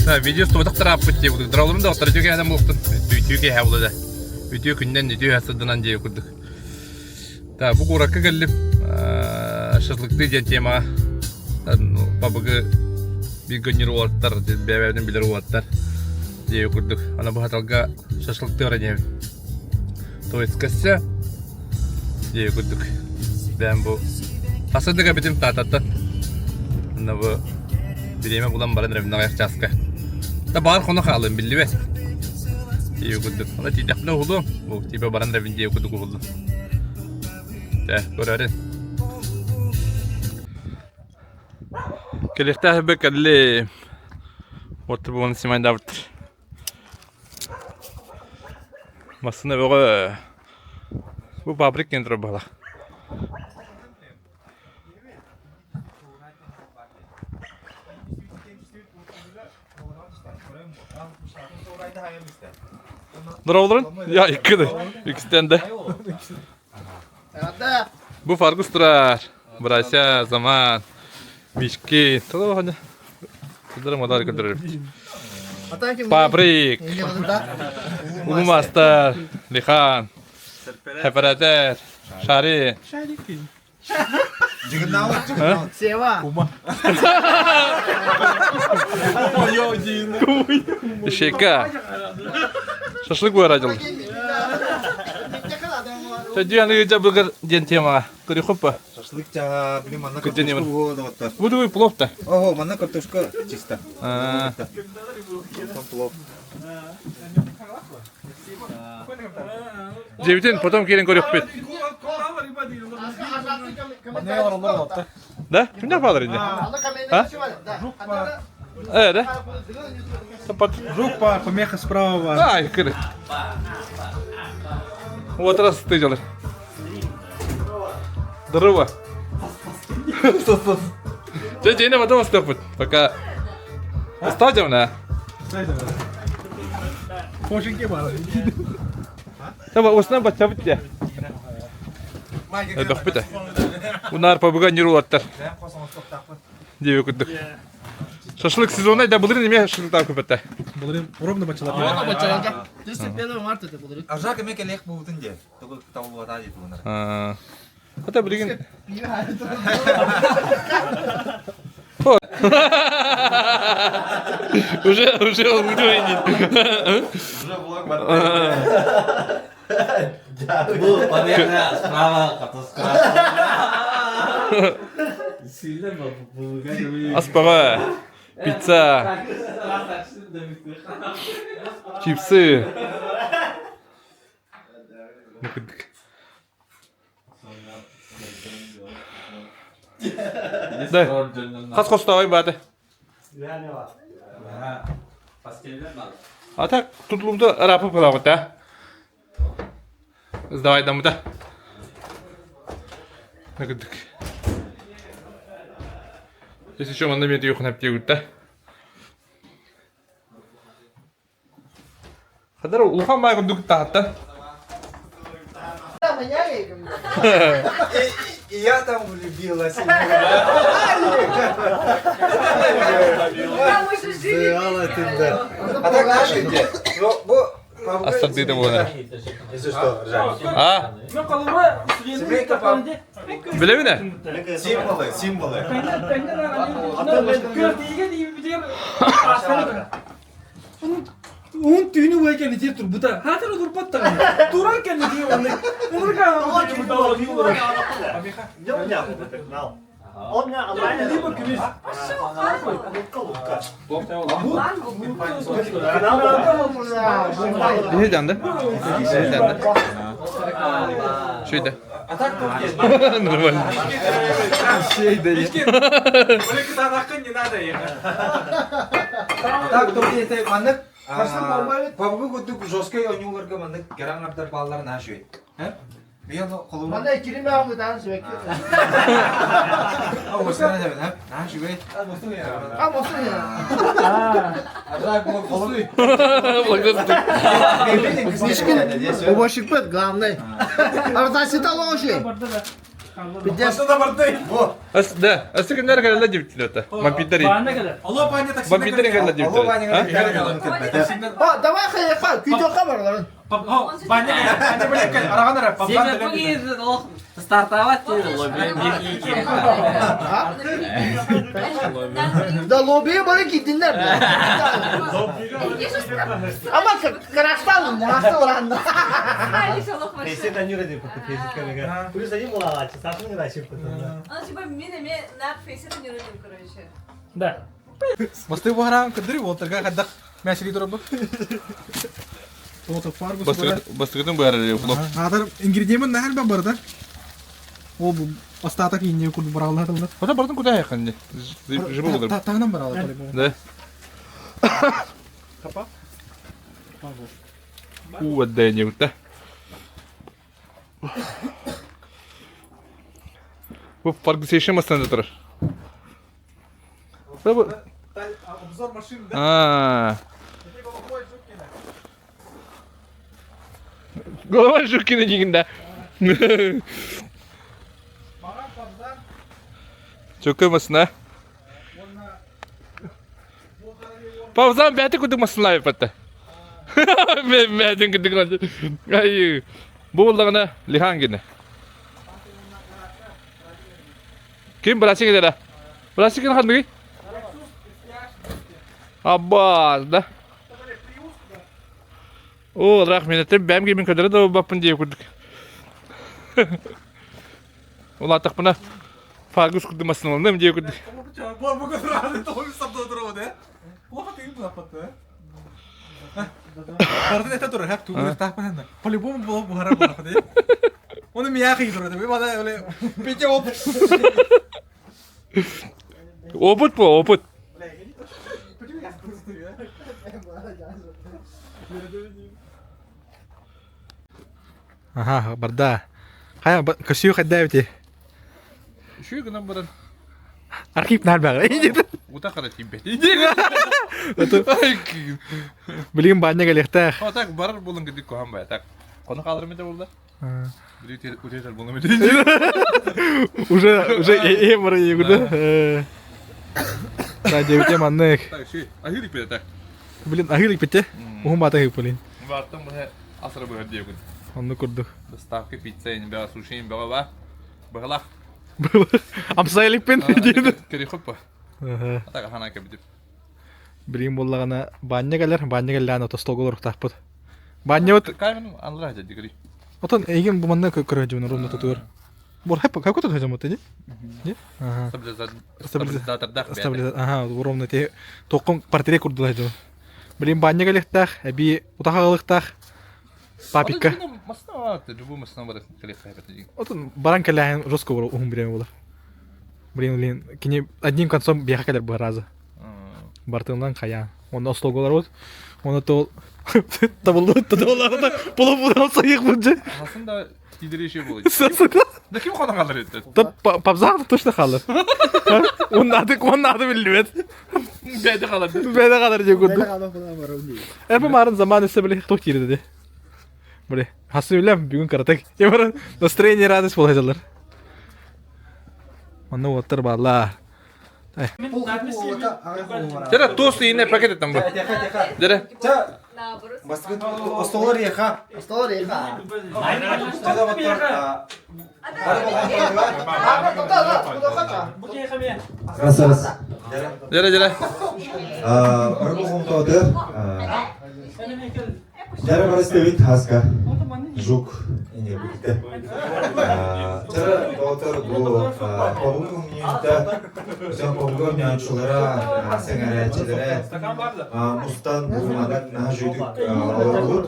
Видео устубатах тарааппыт дии курдук. Доролорун да үтүө киэһэнэн буолуохтун. Үтүө киэһэ буолла да. Үтүө күннэн, үтүө сырдынан дии курдук. Да, бу куоракка кэллим. Шашлыктыы диэн темаҕа пабыгы биир гөнньүр уолаттар, бэйэбэбин билэр уолаттар дии курдук. Аны бу хаталга шашлыктыы баран иһэбин. То есть көссө дии курдук. Бэйэм бу хасырдык эбитим таататтан. Онно бу бириэмэ булан баран эрэбин аҕыйах чааска. Да баар хоно хаалыам биллибэт. Дии курдук. Аны тиийдэхпинэ уһулуом. Бу типа баран эрэбин дии курдук уһуллум. Дэ, көрөөрүн. Кэлиэхтээх кэлли. Вот бугун симайдаабыттар. Массыына бөҕө. Бу фабрик диэн турар быһалаах. Здорово, Я икки иккистен да. Бу Фаргус турар. Братья, Заман, Мишки. Тылы Сыдыры модар көрдөрөр. Паприк, Улумастар, Лихан, Хепаратер, Шари. Сева. Ишека. Шашлык буора дьыл. Төдүйән жабыгыр диэн темаға көрүхүппа. Шашлык чаҕа, били манна Күтэн картошка буһуо доҕоттор. Буду плов та. Ого, манна картошка чисто. Потом плов. Дьэбитин потом киирэн көрүөхпүт. Да? Кимдер баалар инде? А? Э, да? Жук помеха справа. Ай, кыры. Вот раз ты делаешь. Здорово. Дядя, я потом остапыт. Пока. Оставьте на. Пошинке бар. Таба осынан баччабыт дьэ. Элбэхпит. Унаар пабыга ньуруулаттар. Диэби курдук. Шашлык сезона да былырын эмиэ шашлыктаах көпөттө. Былырын ровно баччалар. Ровно баччаларга. 31 марта это былырын. Ажак эме келек буутун де. Тугу табылбата дии тугунар. Хата билигин Уже уже уровень. Уже блог Бу помеха справа катастрофа. Сильно Аспаға пицца, чипсы. Да. Хас хостовой бааты. А так тутлумда рапы пылабыт да. Сдавай дамыта. Накыдык. Если что, манна мен юхнап тегутта. Хадара улахан баай курдук таһатта. И я там влюбилась. Там уже жили. А так наши где? Ну, бу Астардыыта буолар. Если что, ржали. А? Билэбин ээ? Символы, символы. Уун түүнү бу кэннитиэр турбута. Хаатар турбат даҕаны. Туран кэннитиэр онно. Либо күнүс. Биһи данды. Биһи данды. Шүйді. А так Нормально. не надо ехать. Так, то маннык Бабгы курдук жесткой ойнууларга маннык гераңардар баалларын аашуй. Мен холума Манна кириме амытан сүбэкки. Осына дебин, а? Аашуй. А мосун Ажак бу холуй. Мишкин убашикпет главный. Ардасита лоши. Пиздец. Да, өссө күннэр кэлэллэр дебиттилер это. Вампирдар. Алло, Ваня, такси. Вампирдар кэлэллэр дебиттилер. А, давай хайаха, күйдөхө бараларын. Ваня, Ваня, блядь, араган ара, папа. Стартовать Да лоббиye bana gittinler. Ama karastal, nasıl oranda? Плюс один была, Сашин Он типа мин эме на фейсе тренируем, короче. Да. Басты буһаран кыдыры болтарга хаддах мәшили турабы. Тота фаргус. Бастыгытын бары флоп. Хатар ингредиент нахал ба барда. О бу остаток инне курду баралар тылда. Ота бардын куда якын. Жибы болдыр. Тагынан баралар по-любому. Да. Капа. У отдание да. Бу фаргусейшн масында турар. Бу Обзор машин, да? А. Голова Жукина дегенде. Чөкө масына. Павзан бәті күдік масына айпатты. Мен бәтін күдік Ай, бу болдағына лихан гене. Ким брасик деді? Брасик хандыгы? Аббас, да? О, рахмет, бәм кемин көдөрө да баппын дие күрдүк. Улатак мына фаргус күрдү масын дие күрдүк. Бу бу көтөрө тоғыз сапта отырып да. Плохо ты им запатты. Бардын это турар, хап тугур тахпан. По-любому было буһара бар да. Оны мия кыйдыр да. Бада эле пете оп. Опыт по, опыт. Ага, барда. Хая көсүү кайда бити. Şu гынан баран. Архив нар баг. Ута кара тимбет. Билигин баанньа кэлиэхтээх. О, так барар болун кидик кохан бай. Так. Кону калыр мете болду. Бир үтер болун мете. Уже уже э бар егүдө. Да дебите маннык. Так, şu ахирик бе так. Блин, ахилик бите. Ухум бата хип блин. Бартын бу асыры бу диye күн. Онну курдук. Доставка пицца ин бе суши ин бе ба. Быгылах. Амсайлык пен диде. Кери хоппа. Так хана кебитип. Билин боллагана баанньа кэлэр, баанньа кэллээн ото столга олоруктаахпыт. Баанньа вот Кайгын анлара дигри. отон эйген бу манна көрө жибин ровно тутур. Бор хеп какой тут хажам вот не? Не? Ага. Стабилизатордах. Стабилизатор. Ага, ровно те токкон портрет курдулар жибин. Билин баанньа кэлиэхтээх, эби утахагалыктаах. Папика. Масна бар, любой масна бар кели хайбат дигин. Отон баран кэлээн жестко ухум биреме болар. Блин, блин, кини одним концом бияха кэлэр бу разы. Бартындан каян. Онда столголар вот. Оны тол табылды табылды полу полу сайык бунча. Хасын да тидиреши болот. Да ким хана калыр этти? Та пабзан точно халыр. Onun adı onun adı bilmez. Бәді қалады. Бәде kadar diye kurdu. Эпе марын заман өсө биле ток кири деди. Биле хасы билем бүгүн каратак. Эмара настроение радость болайзалар. Онны оттар бала. Дere тост ине пакет еттем бу. Дere. Наоборот. Остолор еха. Остолор еха. Раз раз. Дere дere. Баргы Жара барыстевит хаска. Жук ине битте. Жара доктор бу побугу минутта сон побугу нянчулара сеңәрәчилere мустан бу мадак наха жүйдүк олорбут.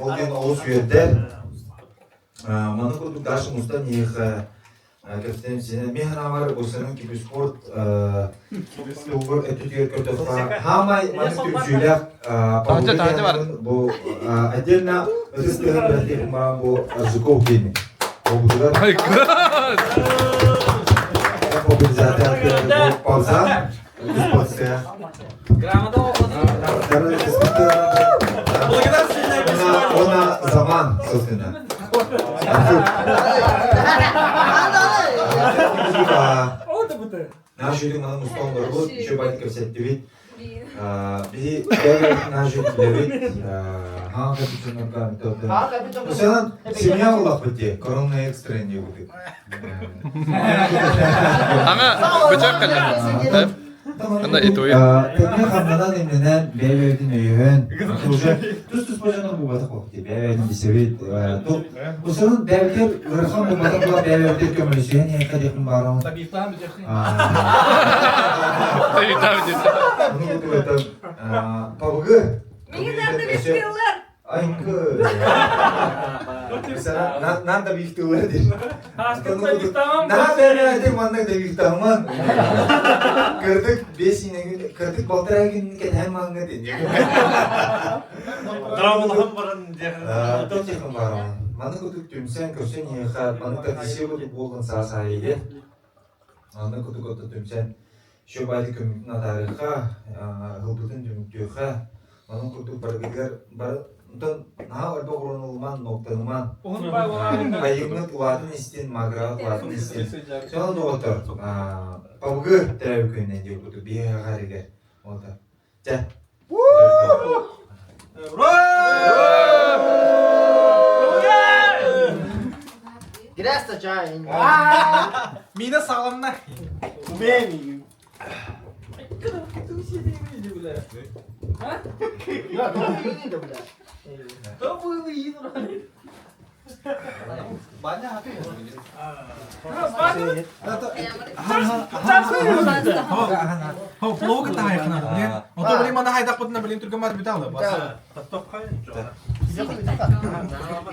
Ол ден олус үйерде. Маны курдук дальше мустан ех Кэпсен сене механамар бусанын кипи спорт тугур өтүтүгөр көрдөкка хамай маны түмсүйлэх Тахажа, тахажа бар. бу отдельно ытыстыгын бэлтиэх маран бу Жуков кени. Обудугар мобилизация пауза спортская. Она заман, собственно. Еще байтик кэпсэттибит. Биһи бэйэбит наажыт билэбит. Хаан капитаннарга Усанан семья улахпыт дии, корона экстрен диэбит. Ага, бөчөк кэллэ. Ана итуи. Тэҥҥэ хамнанан имнэнэн бэйэ-бэйэбитин өйөһөн, уже тус-туспа дьоннор буолбатах буолбут бэйэ-бэйэбитин билсэбит. Усанан бэйэбитигэр ыарахан буолбатах була бэйэ-бэйэбитигэр көмөлөсүһэн иһиэххэ диэхпин баарабын. Пабыгы. Миигин надо бифтыыллар. Айкы. Надо бифтыыллар диир. Надо маннык да бифтааман. Кырдык бес кырдык балтараа күн кэтэһэн маҥҥа диэн. Травмалаһан баран Маны кутук түмсэн көрсөн иһиэхэ маны традиция кутук буолан саас аайы Манна кутук отто түмсэн еще баайы көмүтүн атаарыахха, ыһылбытын түмүктүөххэ, онон курдук барыгытыгар бары онтон наһаа элбэх урунулуман, нуктаныман, байыҥҥыт улаатын истин, маграҕыт улаатын истин. Сонун доҕоттор, пабыгы төрөөбүт күнүнэн диир курдук биһиэхэ эригэр. Ота. Чэ. Грязно чай. Мина саҕаланна. Умеем.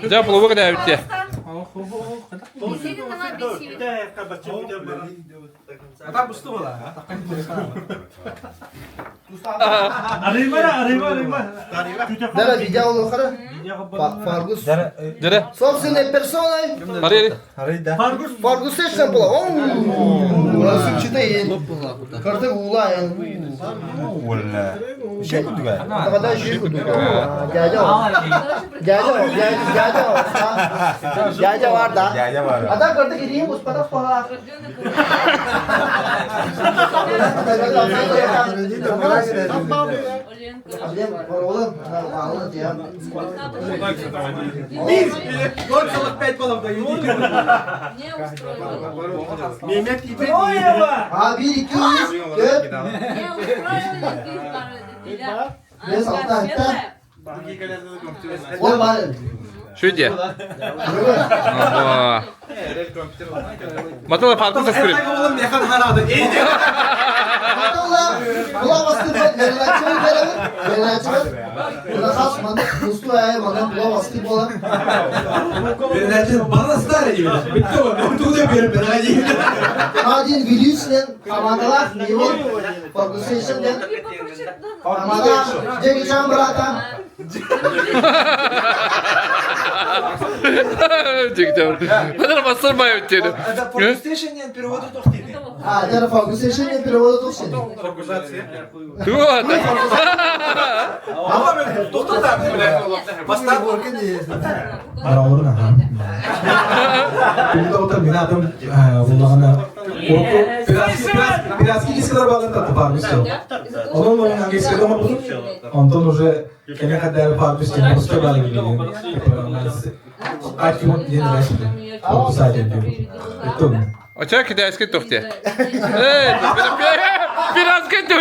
Дьэ, плову кэтэһэбит Dara видео олохара. Фаргус. Дere. Собственной персоной. Ари. Фаргус сешен була. Оу. Сучита Карты ула. Тогда жику. Дядя. Дядя, дядя, дядя var da. Дядя var. Ата карты кирим успатах пала. Не устроила. Мehmet İpek. Ha 1 2 3 4 Не устроила здесь Бес, алты, алты. Ол бар. Şu diye. Матала фаргус аскырым. Маталла була басты верилачы беребит. Верилачы. Була хас маны мусту ай маны була басты бола. Один Вилюснен командалар его фаргусешнен команда Джеки брата. Матала бастыр бай өттеді. А, это фаргусешнен переводу тушени. Антон уже Оча китайский тухте. Biraz kötü.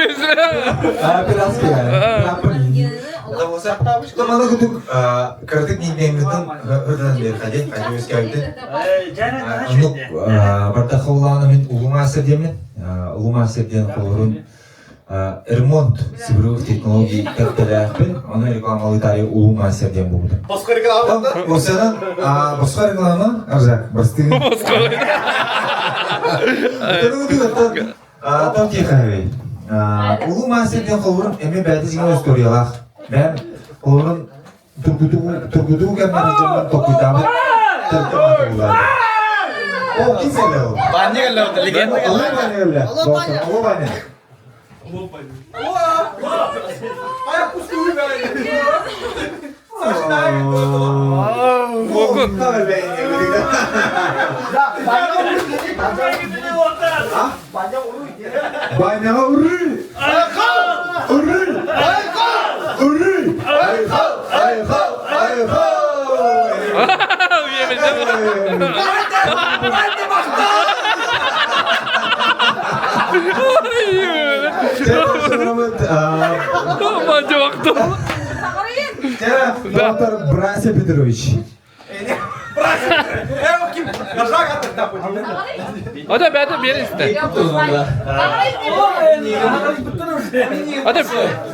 Маны кутук кырдык никнейммитин ырдан берхадет, кайбыз. Оннук бартахыллаана мин улуҥаасыр диэммин. Улуҥаасыр диэн холорун ремонт цифровых технологий тэртэлээхпин. Ону рекламалыытаайы улуҥаасыр диэн буолбутум. Осанан босхо реклама аржак бастыгын. Там тихо. Улуу мастер диэн холорун эми бэйэтэ сиҥэ историялаах. Бэйэм холорун тургутуу кэмнэрин дьоммун толкуйдаабыт тэрилтэ О, ким кэллэ ол? Баня кэллэ ол, легенда Улуу Баня кэллэ. Улуу Баня. Бокун. Баняҕа уруу! Уруу! Уруу! Айхал! Айхал! Айхал! Доктор Брася Петрович. Ата бәді бері істе. Ата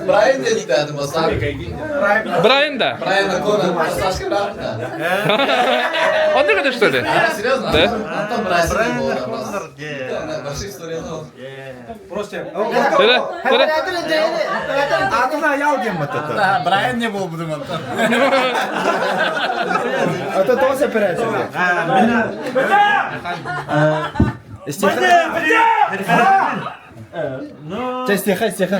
Брайан dedi Masar. Брайан да. Брайан Акона, Сашка Брайан да. Он не что ли? Серьезно? Да. Антон Брайан. Большая история. Töre, töre. Брайан не был бы Антон. Это тоже операция. Стиха, стиха.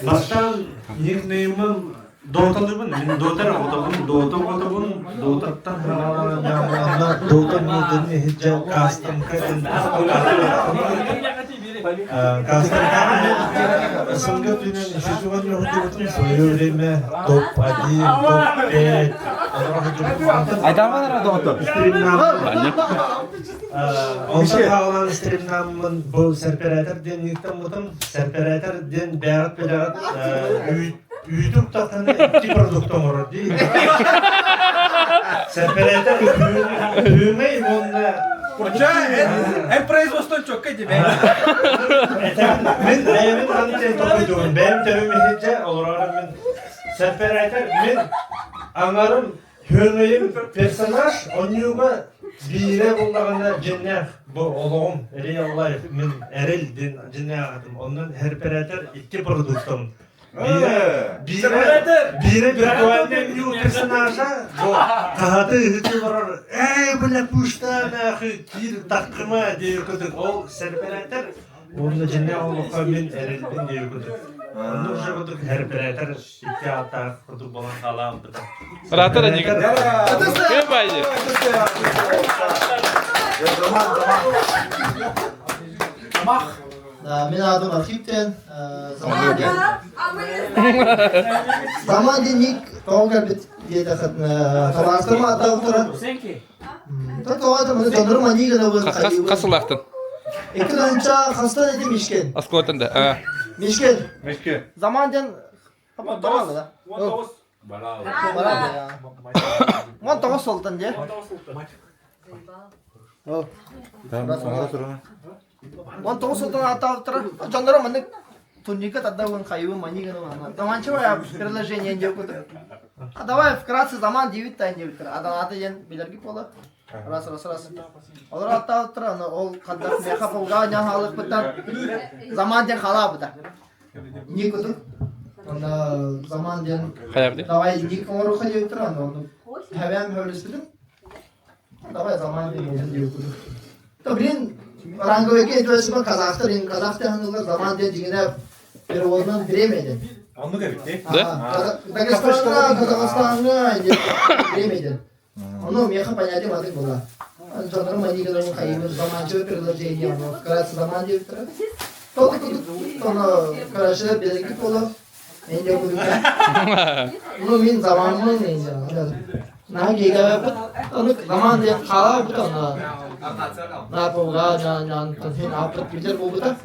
Бастан никнеймым Доталыбын, мен дотар отобун, дота отобун, дотаттан Дота модын хиджа кастом кэтэн кастом СНГ түнен шүтүгөн в свое время топ-1, топ-5. Айдарман дота. Онтон хаалан стримнаммын бұл серператор ден никтан серператор ден бәрат бәрат үүтүк тахтаны икки продукт оҥорор дии. Серператор үүмэй уонна Эн производство чокка тебе. Мен бэйэбин антен токуйдугун, бэйэм төбөм иһирдьэ олорорум мен серператор мен аҥарым Хөөҥөйүм персонаж онньууга биирэ буллаҕына дьиҥнээх бу олоҕум real life мин эрэл диэн дьиҥнээх аатым онон серператор икки продуктом биирэ биирэ виртуальный персонажа бу хаһаты ыһыты олорор эй бля пушта нахуй киир таккыма диир курдук ол серператор уонна дьиҥнээх олоххо мин эрэлбин диир курдук онно уже курдук серператор икки ааттаах курдук буолан хаалаабыта Оператор один. Кем Мин аатым Архиптен. Заман ник тоҕо кэлбит диэтэххитинэ табаарыстарым ааттаабыттара. Тоҕо дьоннорум аньыы гынабын Хас сылаахтын? Икки тыһыынча хастан этим Мишкен. Оскуолаттан да. Мишкен. Мишкен. Заман диэн Баралды да. Баралды я. 19 солтан дии. 19 солтан ааттаабыттара. Дьонноро маннык турника тардабын хайыбын маньыгын Заманчивое приложение диэн курдук. А давай вкратце заман диэбит да диэбиттэр. Аданата диэн билэргит буолар. Раз, раз, раз. Олор ааттаабыттара, аны ол хаддах миэхэ полга хаалыахпыттан заман диэн халаабыта. Ник курдук. Онно заман диэн Хайабыт. давай ник оҥоруохха диэбиттэр, аны оннук хэбэм хөбүлэспитим. Давай заман диэн буолсун диэбит курдук. То блин, ранговыйга этибэсипэ казахтар ин казах диэн заман диэн дьиҥинэ переводунан время диэн. Оннук эбит дии. Да? Дагестаҥҥа, Казахстаҥҥа диэн время диэн. Ону миэхэ понятие мантык буолла. Дьоннорум маньыгыларын хайыыбын заманчивое предложение, вкратце заман диэбиттэрэ. Толку ону короче билэргит буолуо. Энде курдук. Ну мин заманмын энде. Наһаа гигэбэппит. Ону заман диэн хаалаабыт ону. Наполга жан хин ааппыт билэр буолбута.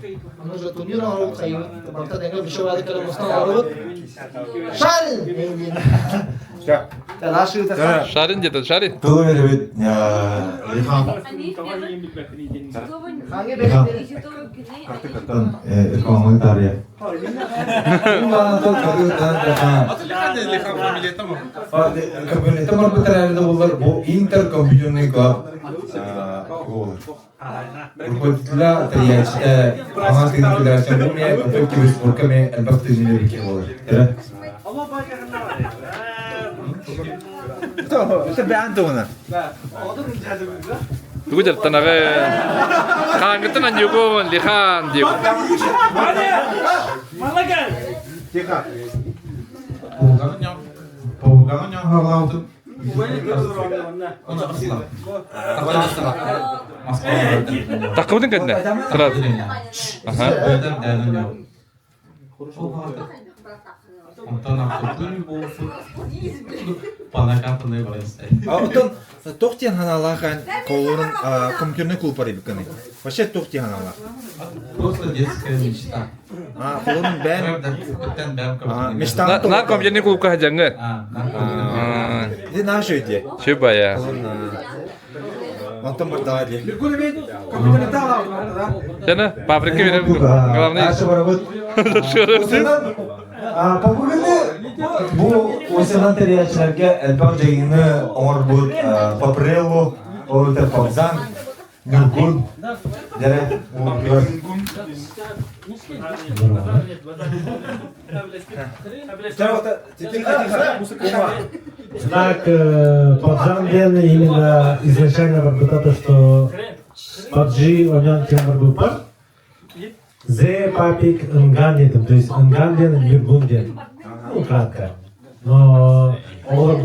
Ону уже турнир оҥоробут хайыыбыт. Барыта тэҥҥэ бишевады кэлэн мустан олоробут. Шарин! Шарин где-то, Шарин. Тылы беребит Лихан Картыкаттан рекламаны тария. Кабинетте бар битәрәлде булар бу интеркомпьютерный клуб болар. Руководителя тэрийээччитэ аҥаас тыынар бу ме отут киберспорка ме элбэх тыынар болар. Тугу дьарыктанаҕын? Хаангыттан анньугун, лихан диэбит. Полганың хаалаабытын Таккыбытын кэннэ. Сразу. Ага. Оттон туох диэн ханаалаах колорун компьютерный клуб арыйбыккыный? Вообще туох диэн ханаалаах? Просто детская мечта. А, колорун бэм мечта На компьютерный клубка хадьаҥҥы. Ити наш өйдиэ. Сүбая. Онтон бардала дии. Жана, паприка берем. Главное. Попуганы бу осенан тэрийээччилэргэ элбэх дьайыыны оҥорбут Папреллу, ол это Павзан, Ньургун, дьэрэ Знак Павзан диэн именно изначально барбыта то, что PUBG онон кем барбыппар. Зе папик Нган диэтим, то есть Нган диэн Ньургун диэн. Ну, кратко. Но олор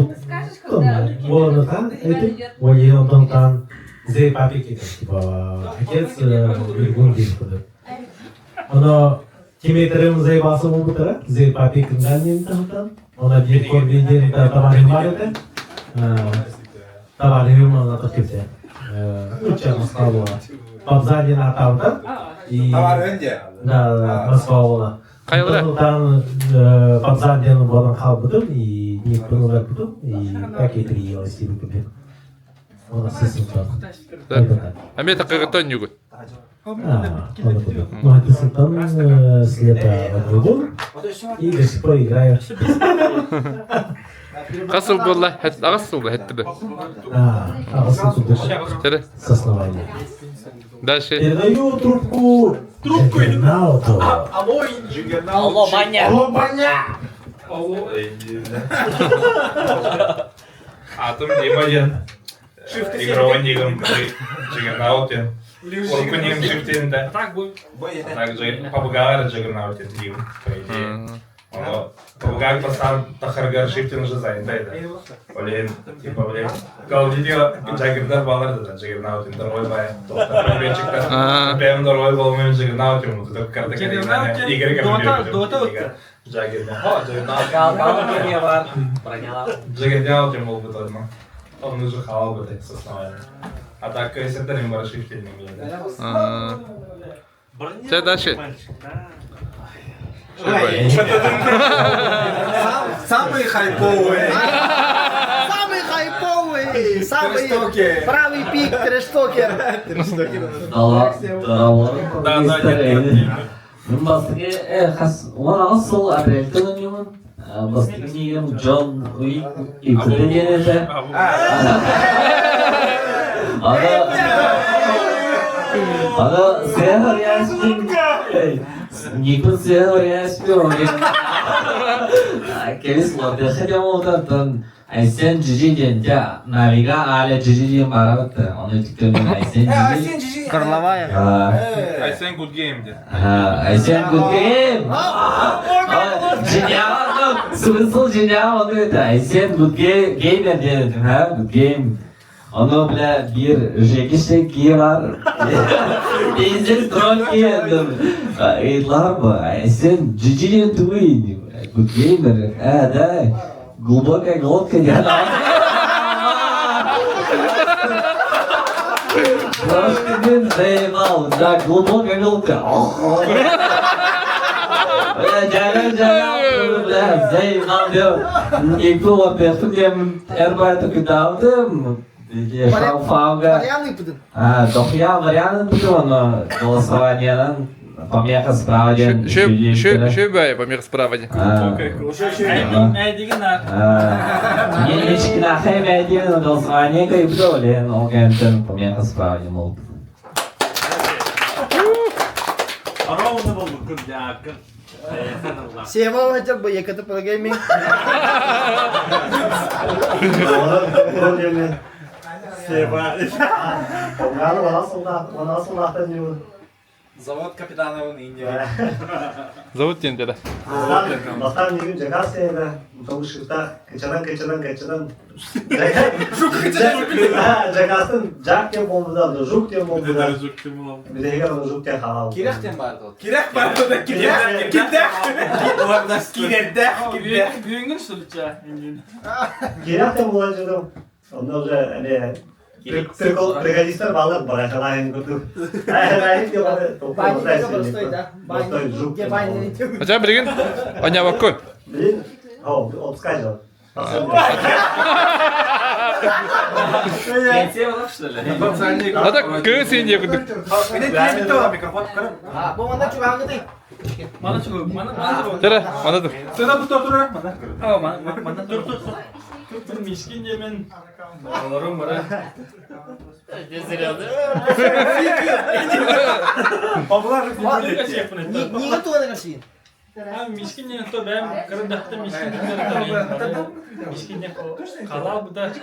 Уоланытан этим, ой, онтон тан Зе папик этим, типа отец Ньургун диэн курдук. Оно километрым заебался буолбуттара, Зе папик Нган диэн таһытан. Она биир корби диэн табаарыһым баар этэ. Табаарыһым она тохтубута. Уча Москва буола. Пабза диэн ааттаабыта. Табаарыһын диэ? Да, да, Москва буола. Хайалара? Там Пабза диэн буолан хаалбытым, и никпын уларбытым, и так и приелось диэбит Оны сысынтан. Эмиэ такыгыттан ньугут. Ну, это сылтан с лета отбыл, и до сих пор играю. Хас сыл буолла? Аҕыс сыл хэттибэ. Аҕыс сыл курдук с основания. Дальше. Передаю трубку трубку Джаггернауту. Алло, Маня! Алло, Маня! Атом Дима диэн игровой нигом Джиггернаутен. Урукку нигм шифтинде. Так пабгар Джиггернаутен нигм, по идее. Пабгар бастан тахаргар шифтин уже занята это. Блин, типа, блин. Call of Duty Джаггердар балар да Джиггернаутен дорогой бай. Бэм Бэм дорогой был мен Джиггернаутен. Вот это карта Игорь Дота Джиггернаутен был бы тоже. Он уже хавал бы так с основания. А так, если ты не можешь их Все дальше. Самый хайповый. Самый хайповый, самый правый пик, трештокер. Да, да, нет, нет. Мин бастакы хас 18 сыл апрельтэн оонньуубун. Бастакы миигин Джон Уик ыыппыта диэн этэ. Аны аны сыа Никон сыа Кэлис лордеха диэн буолтан Айсен Джиджи диэн дьэ Навига Аля Джиджи диэн баара бытта. Ону итиктэн Айсен Джиджи. Горловая. Айсен Good Game диэн. Айсен Good Game. Жиняҕа смысл жиняҕа ону это Айсен Good Gamer диэн этим, ха? Good Game. Ону, бля, биир Жекише кии бар. Пиздец тролль киендим. Ыйытлар бу. Айсен Джиджи диэн тугуй? Good Gamer. Э, да. Глубокая глотка диэн. Трошки заебал. Да, глубокая глотка. Бля, дьара дьара, бля, заебал диэн. Никто во-первых, диэн эр кытаабытым. Шалфауга. Дохуя вариант был, но голосованиенан помеха справа диэн. Шөбөй помеха справа диэн. Нечкинахай мәдиэн голосование кайбыта олен ол кэнтэн помеха справа диэн болбут. Ровно болбуккун дьааккын. Сева хотел бы ЕКТ Прогейминг. Сева. Завод капитановын Индия. Завод диэн дьэ. Бастаан миигин дьакаас сиэнэ, уталышыктаах, кычанан кычанан кычанан. Дьакаастан Жак диэн буолбута, Жук диэн буолбута. Бүтэһигэр аны Жук диэн хаалбыта. Кирэх диэн баар дуо? Кирэх бар дуо? Кирэх. Кирдэх. Кирдэх. Кирдэх. Бүгүнгүн что ли Кирэх диэн буолан дьонум. Онно уже эмиэ приколистар балык барашалаайын курдук. Хотя билигин онньабаккун. Блин, о, отпускай же. Пенсия олох, что ли? А так кыыс Индия курдук. Бу манна чугаһаҥҥытый? Мана чугу, мана мана чугу. Тере, мана тур. Сына бу тур мана. А, мана мана тур тур тур. Тур тур мишкин демен. Балаларым бара. Ниге туганы кашиин? Мишкин диэн то бэм кырдахта мишкин диэн мишкин диэн халал буда.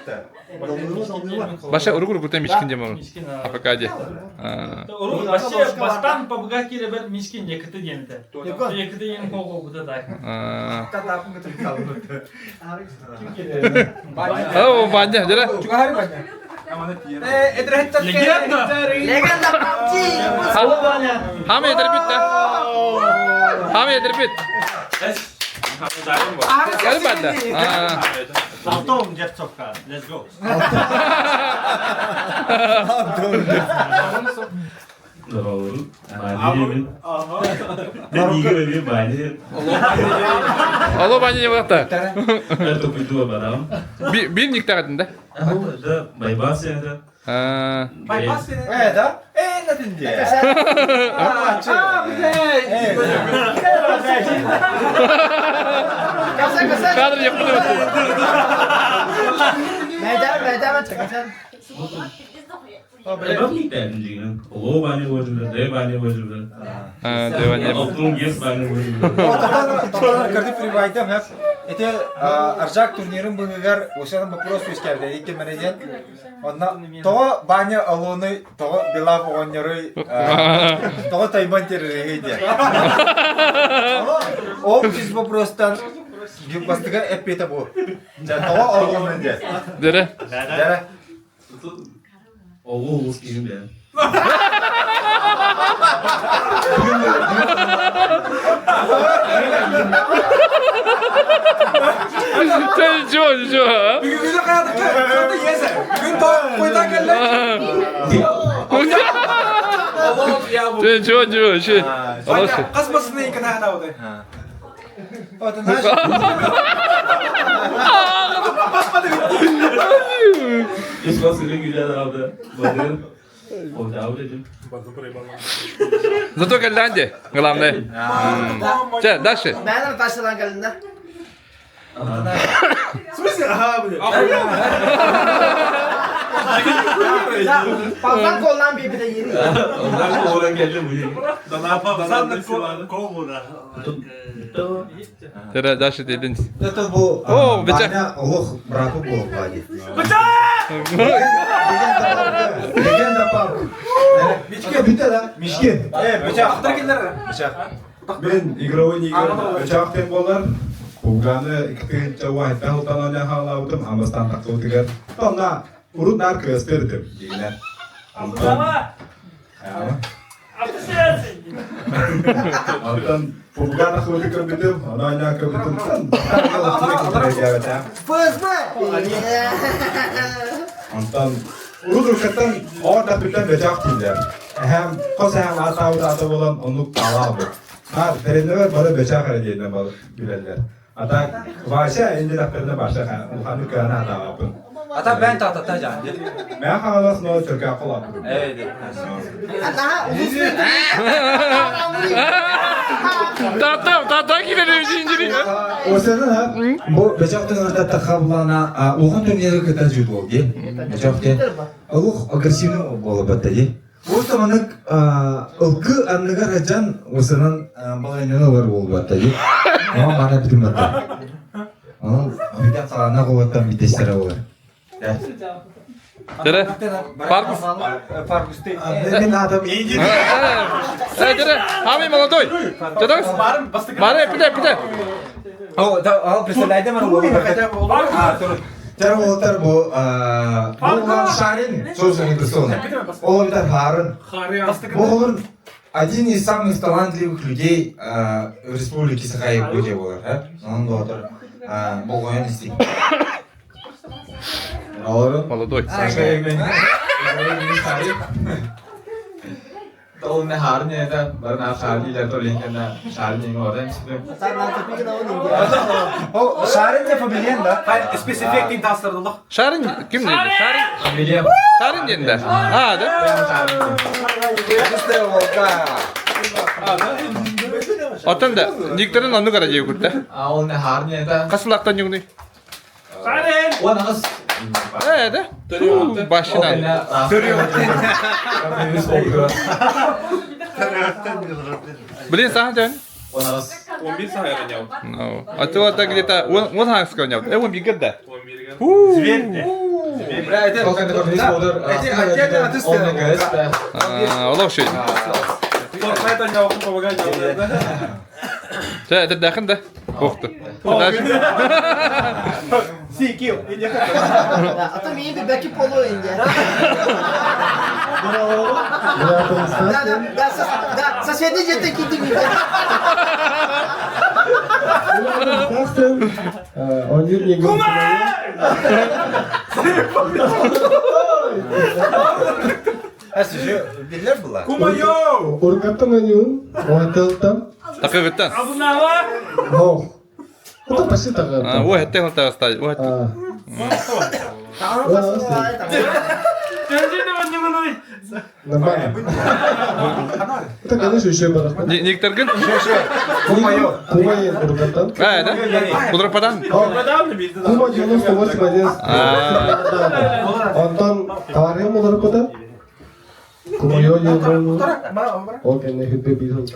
Баша урук урукута мишкин диэн болун. Мишкин. АПК ди. Урук вообще бастан пабга кире мишкин якыты диэн те. Якыты диэн кого буда да. О, Ваня, дere. Легенда! Легенда PUBG! Хам едер бит да. Хам едер бит. Gel bende. Антон Дерцовка, let's go. Здорово. Бани бани. Алло, Ваня не вата. Это культура барам. Бир никтагатын да? Да, байбас это. Байбас Э, да? Э, на тенде. А, блядь. Каса каса. Кадр yapıldı. Мәйдән мәйдән чыгачан. Бабник дәдин Оло бани божуда, де бани божуда. Де бани. Алтын гес бани божуда. Тоқтар кырды прибайтам, хеп. Эте Аржак турнирын быгыгар ошанын вопрос өскәрді. Эки менеден. Онна того баня алоны, того белав оғоннеры, того тайман теререге де. Ол из вопростан бастыга эппете бу. Того алоны де. Дере. Дере. Оло улус кийим бе. Sen чего, чего? Бүгүнү каядык? Кады есе. Бүгүн то койдан келди. Sen чего, чего? Şey. Аласы. Касмасын эки тагына болду. Вот наш. Иш басыры güzel aldı. Bakın. Oldu dedim. Зато Голландия, главное. Че, дальше. Мәнер таштан келдин да. В смысле? Ага, блин. Палсан коллан bir de yeri. Onlar da oradan geldi bu. Тере, дальше dedin. Это был О, бечак. Ваня Лох брату был Ваня. Легенда папы. Мишкин. Бүтө да. Мишкин. Э, бычак. Бычак. Мен игровой нигер өчаактен болар. Куганы икитигинче уайтта хылтан хаалаабытым амастан тахсыбытыгар. Тонна урут нар кыастырдым дигилер. Антон. Антон Пуганы хылты көбүтүм, аны айна көбүтүм. ФСБ! Антон урут уркаттан оор тапыттан бөчак тийлер. Эхэм кос эхэм атаабыт ата болан онук талаабыт. Ха, беренебер бары бөчак эрэ диэннен балы билэллэр. А так, Вася инде таппырына баша улханы кыана атаабын. Ата бен татата жан. Мэ хаалас но чөркө колаппын. Э, Ана улус Тата, тата килер zinciri. Осенен бу бечактын ортата хаблана улхан турниры кыта жүд болду. Бечактын Олух агрессивный боло батта ди. Осы манык ылкы анныгар ажан осынан балайнаны бар болуп батта ди. Ама мана битим батта. Анан битен калана колоттан битештер болар. Тере. Фаркус. Фаркусты. Мен адам Э, Чэ, Ами молодой. Чэ, Бары, пите, пите. О, да, ал представляете, мен Тер олтар бу бу Шарин, собственно, персона. Ол это Харын. Бу олор один из самых талантливых людей в республике Саха-Якутия болар, а? Он доктор. Болғойын истик. Молодой. Саша мен. Ол не харын это, барна харын илер толенгенна, шарын ең ордан түсті. О, Шарин не фамилиян да? Спецэффект тастырдылық. Шарын ким дейді? Шарын. Фамилия. Шарын деді. А, да? Отан да, никтерин онну кара жеу күтті. А ол не харын это. Қасылақтан югны. Шарын! Он ағыз. Э, да? Башынан. Блин, саған жөн. Он ағыз. 11 сағайға няу. Ну, а то это где-то он он хаңсқа няу. Э, он бигер да. Зверь. Бля, это Олау шей. Fortnite ойнауқын помогай Чэ, это дахын да. Охты. Си, кил. А то мені бебеки полу инде. Да, да, да, да, соседний жерде кийдим. Тастын, онир не Биллер була. Кумайо! Уркаттан аниун, уантелтан. Такыгыттан. Абунава! Но. Это почти такая. Ой, это он так оставил. Ой. Нормально. Это, конечно, еще и барахло. Никтерген? Кумайо. Кумайо Уркаттан. А, да? Кудрападан? Кума 98 11. Антон Тарем Уркаттан. Кумайо Уркаттан. Ол кәне хүтпе бил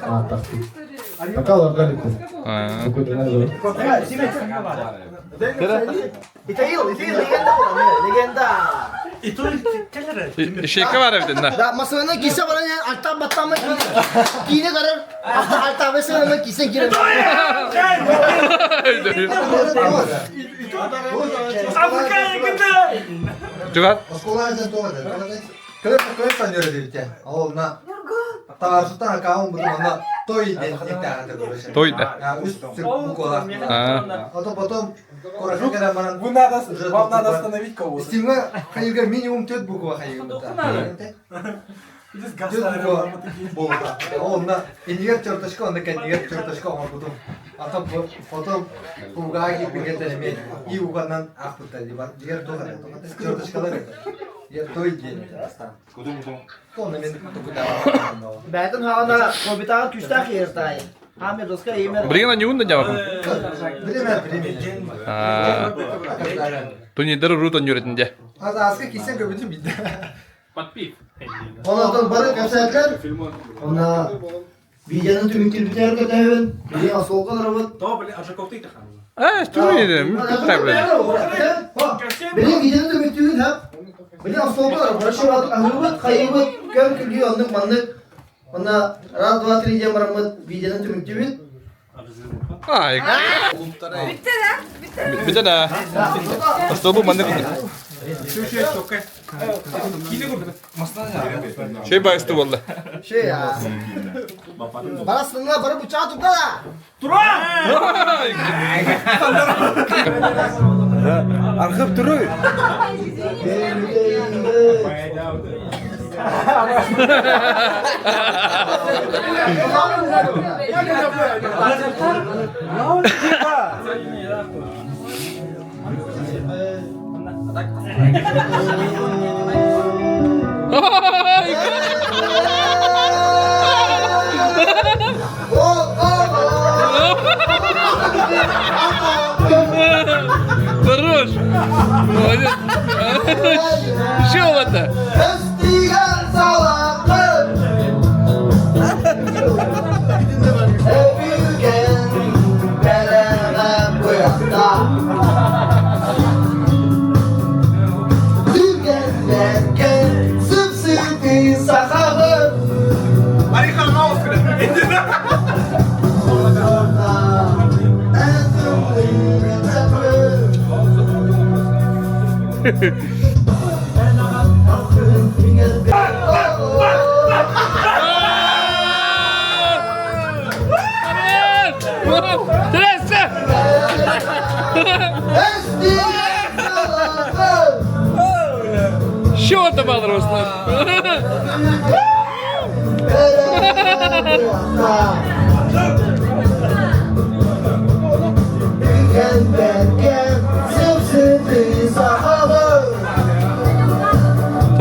А, так. Пока ларгалику. Какой-то назов. Итаил, Итаил, легенда була, легенда. Шейка бар эбитин, да. Да, масына кисе баран альтан баттамы кийине карар, альта бесене кисен кире. Африка екінде! Жугат. Осколайдан тоғады. Көй көй саньор дебите. Ол на Тарсутан акаун бутун ана той ден ектагы Той да. Үс буквалар. А. А то потом короче манан Вы надо, вам надо остановить кого-то. Стимга хайга минимум төрт буква хайга. Төрт буква болду. Ол на инигер черточка, онда кенигер черточка, он потом а то потом угаги бигетен и уганан ахпыта либо дигер тога черточкалар. Я той день. Тона мен тукуда. Бәтін хағана кобитаға күстақ ертай. Хаме доска емер. Блин, не унда жабакын. Время время. А. Туни дыр рутон юретинде. Аз аска кисен көбүтүн бидде. Подпив. Ondan бары кәпсәтләр. Она видеоны түмүктүр битер көтәбен. Видео солкалар бут. То, блин, а жаковты тахам. А, что не? Блин, видеоны түмүктүр ха. Блин, солкалар хорошо ахыбыт, хайыбыт, көм күлгү оннук маннык. Она раз, два, три дем барамыт видеоны түмүктүр. Ай. Битте да? Битте. Бите да. Что бу маннык. Şey байысты болды. Şey ya. Барасыңа барып уча тукала. Архып туру. Хорош. Молодец. Что это? Өстігер салақы. Өбүген бәрәғә бұяқта. Дүгенләнген сып-сыты сақағы. Что там, Руслан?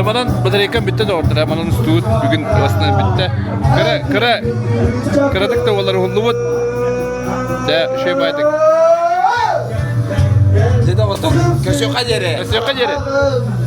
Манан батарейкам бүттэ доҕордор, манан устуут бүгүн бастан бүттэ. Кыра, кыра, кыратык да буолар уһуллубут. Дьэ, үчүгэй баайдык. Дьэ доҕоттор, көрсүөххэ диэри. Көрсүөххэ диэри.